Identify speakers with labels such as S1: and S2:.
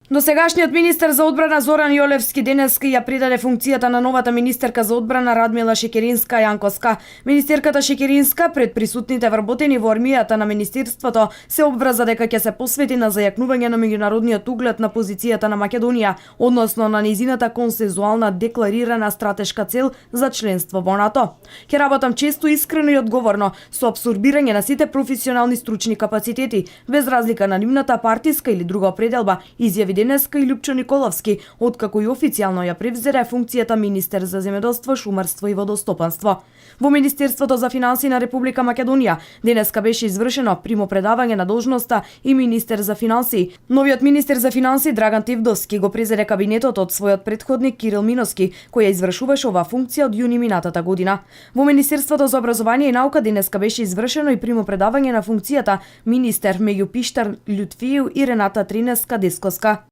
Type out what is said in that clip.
S1: Досегашниот министер за одбрана Зоран Јолевски денеска ја предаде функцијата на новата министерка за одбрана Радмила Шекеринска Јанковска. Министерката Шекеринска пред присутните вработени во армијата на министерството се обврза дека ќе се посвети на зајакнување на меѓународниот углед на позицијата на Македонија, односно на нејзината консензуална декларирана стратешка цел за членство во НАТО. Ќе работам често, искрено и одговорно со апсорбирање на сите професионални стручни капацитети, без разлика на нивната партиска или друга определба, изјави денеска и Лјупчо Николовски, откако и официјално ја превзеде функцијата министер за земјоделство, шумарство и водостопанство. Во Министерството за финансии на Република Македонија денеска беше извршено примопредавање на должноста и министер за финансии. Новиот министер за финансии Драган Тевдовски го презеде кабинетот од својот претходник Кирил Миноски, кој ја извршуваше оваа функција од јуни минатата година. Во Министерството за образование и наука денеска беше извршено и примопредавање на функцијата министер меѓу Пиштар Лютфиев и Рената Тринеска Дескоска.